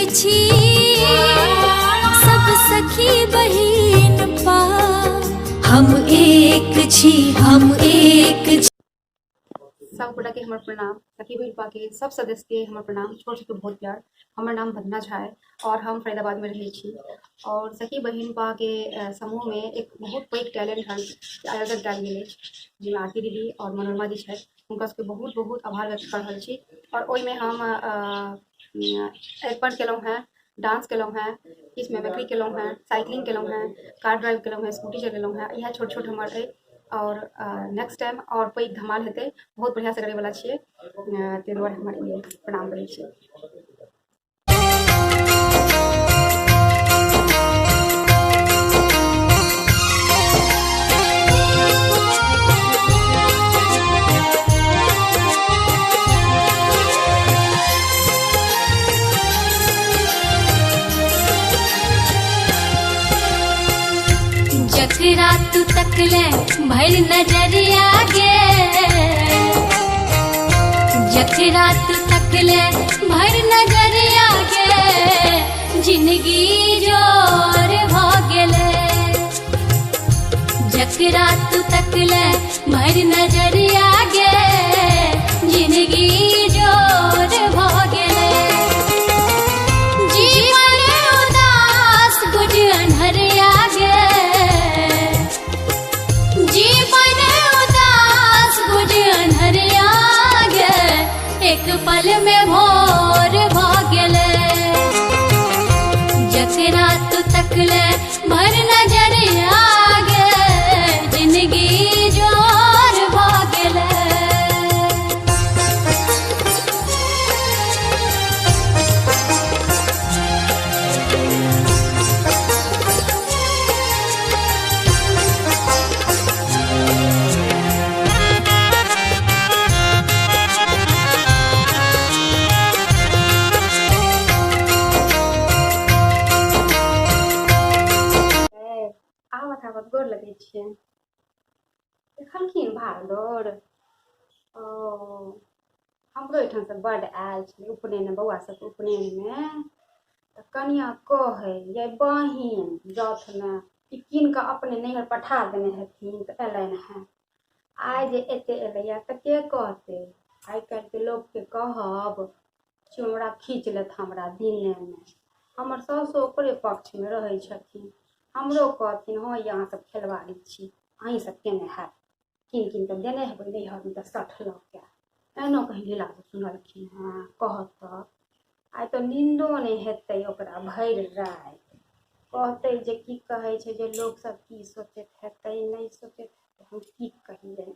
छी, सब सखी बहिन पा। हम एक छी, हम एक छी। सब गोटा के हमर प्रणाम। सखी बहिन पा के सब सदस्य के हमर प्रणाम, छोट छोट बहुत प्यार। हमर नाम वंदना झा है और हम फरीदाबाद में रहै छी और सखी बहिन पा के समूह में एक बहुत पैघ टैलेंट हंट के आयोजन कयल गेल अछि, जाहिमे आरती दीदी और मनोरमा जी छथि। हुनका सबके बहुत बहुत आभार व्यक्त कऽ रहल छी। और ओहिमे हम अरिपन केलहुँ हेँ, डांस केलहुँ हेँ, किछु मेमिक्री केलहुँ हेँ, साइकिलिंग केलहुँ हेँ, कार ड्राइव केलहुँ हेँ, स्कूटी चलेलहुँ हेँ। इएह छोट छोट हमर अइ आओर नेक्स्ट टाइम आओर पैघ धमाल हेतै, बहुत बढ़िआँसँ करैवला छियै, ताहि दुआरे हमर ई प्रणाम करै छी। जकरा तू तकले भर नजरिया गे, जकरा तू तकले भर नजरिया गे, जिंदगी जोर भ गेले। जकरा तू तकले भर नजरिया गे, जिंदगी जोर भ गेले। जीवन उदास गुज अन्हरिया गे, जीवन उदास गुज अन्हरिया गे, एक पल में भोर भ गेले। जकरा तू तकले भर नजरिया गे, जिंदगी जोर भ गेले। आवत आवत गोर लगै छियै। देखलखिन भाड़ दौड़ ओ हमरो एहिठामसँ बड्ड आयल छलै उपनयन, बौआ सबके उपनयनमे। तऽ कनिआँ कहै, यै बहिन, जाउथ ने ई कीन कऽ अपने नैहर पठा देने हेथिन तऽ एलनि हेँ। आइ जे एते एलैए तऽ के कहतै? आइ काल्हिके लोकके कहब, चमड़ा खींच लेत हमरा दिनेमे। हमर साउसो ओकरे पक्षमे रहै छथिन। हमरो कहथिन, हँ यै, अहाँ सब खेलवाड़ी छी, अहीं सब केने हैत, कीन कीन कऽ देने हेबै नैहरमे तऽ सठ लऽ कऽ। एहनो कहीं लीला सब सुनलखिन हेँ? कहत तऽ आइ तऽ नीन्दो नहि हेतै ओकरा भरि राति। कहतै जे की कहै छै जे लोकसब की सोचैत हेतै, नहि सोचैत हेतै, हम की कहियै।